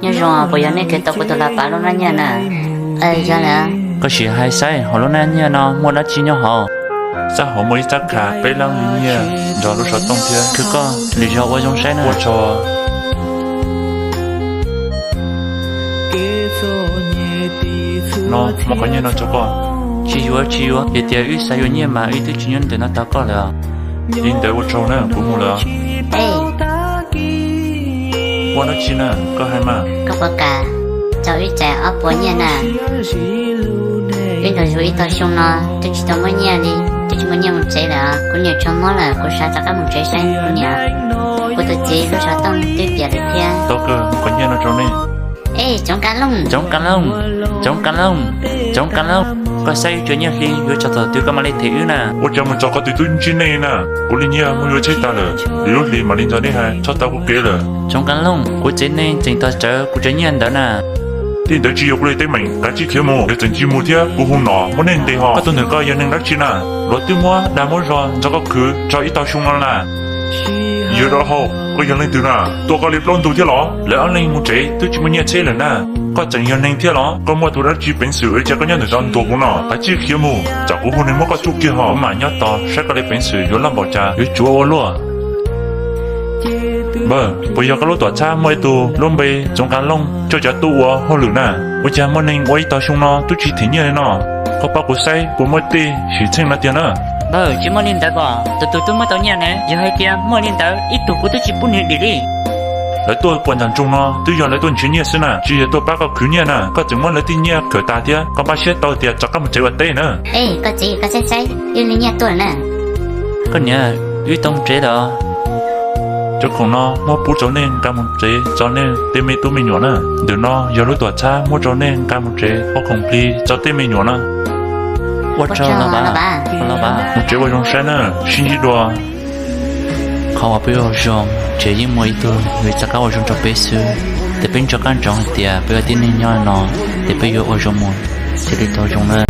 Nyob zoo, puas yog nej khev tau kuv tus hluas nraug lub hnab nyiaj na? Yog lawm. Koj sim hais saib hauv lub hnab nyiaj no muaj dab tsi nyob hauv. Xab hauv muaj ib xab kha peb lab nyiaj nrog lub xov tooj thiab. Khwv koj, lwm zaus ua zoo saib na. Ua tsaug. No, muab qhov nyiaj no rau koj. Tsis yuav, tsis yuav, yog tias wb xav yuav nyiaj mas wb twb tsis nyob ntawm no tos koj lawm. Li ntawd ua tsaug na, kuv mus lawm. Ua dab tsi na, koj hais mas. Koj puas kam tso wb tseg ob puas nyiaj na? Wb nrog zus ib tog xyoo no twb tsis tau muaj nyiaj li, twb tsis muaj nyiaj mus tsev lawm. Kuv niam tshuav mob lawm, kuv xav rov qab mus tsev saib kuv niam. Kuv tus txiv lub xov tooj twb piam lawm thiab. Tau kawg, muab qhov nyiaj no rau nej. Ej, Tsoov Kav Looj, Tsoov Kav Looj, Tsoov Kav Looj, Tsoov Kav Looj, koj saib wb tso nyiaj hli yuav txog thaum twg koj mam li them wb na. Ua cas mus txog qhov twg twb ntsib nej na. Kuv li nyiaj muab yuav tshiab tas lawm, lwm lub hlis mam li nrog nej hais, txhob tau kuv kev lawm. Tsoov Kav Looj, kuv txiv neej tseem tos rawv kuv cov nyiaj ntawd na. Tej ntawd tsis yog kuv li teeb meem, kav tsij khiav mus. Yog tseem tsis mus thiab kuv hu nom muab nej ntes ho. Koj tus ntawm koj yog neeg dab tsi na? Luag twb muab dag muab zog nrog koj khwv txog ib tog xyoo no na. Yawg dab hau, koj yog leej twg na? Tua koj li plaub ntug thiab los? Lawv ob leeg mus tsev twb tsis muaj nyiaj tsheb lawm na. Koj tseem yog neeg thiab los? Koj muaj tus dab tsi peev xwm ua cas koj nyob ntawm no ntuas kuv no? Kav tsij khiav mus, tsam kuv hu neeg muab koj tsuj kiag ho, kuv mam nyob tos saib koj li peev xwm yuav loj npaum cas yuav tsuav ua luaj. Npawg, puas yog koj lub tuam txhab muaj ib tug lub npe Tsoov Kav Looj coj cov tub ua hauj lwm na? Ua cas muaj neeg ua ib tog xyoo no twb tsis them nyiaj li no? Koj pab kuv saib puas muaj tej xwm txheej no tiag na. Npawg, tsis muaj li ntawd pom, tus twg twb muab tau nyiaj ne? Yog hais tias muaj li ntawd ib tug kuv twb tsis pub nws dim li. Lawv tuaj puas nram nroog no twb yog lawv tuaj nrhiav nyiaj xwb na, tsis yog tuaj pab koj khwv nyiaj na. Koj tseem muab lawv tej nyiaj khawm tas thiab, koj npaj siab tau tias rov qab mus tsev ua teb na. Ej, koj txiv, koj saib saib, wb li nyiaj tuaj na. Koj niam, wb tau mus tsev lawm. Cov khoom no muab pub rau nej nqa mus tsev tso nej tej me tub me nyuam na. Ntawm no yog lub tuam txhab muab rau nej nqa mus tsev ua khoom plig tso tej me nyuam na. Ua tsaug los, mus tsev ua zoo saib na, sib ntsib dua. Qhov uas peb ua zoo ces yeej muaj ib tug yuav rov qab ua zoo rau peb xwb. Ces peb nco qab ntsoov hais tias peb ua tib neeg nyob no, ces peb yuav ua zoo mus, cia li tau zoo na.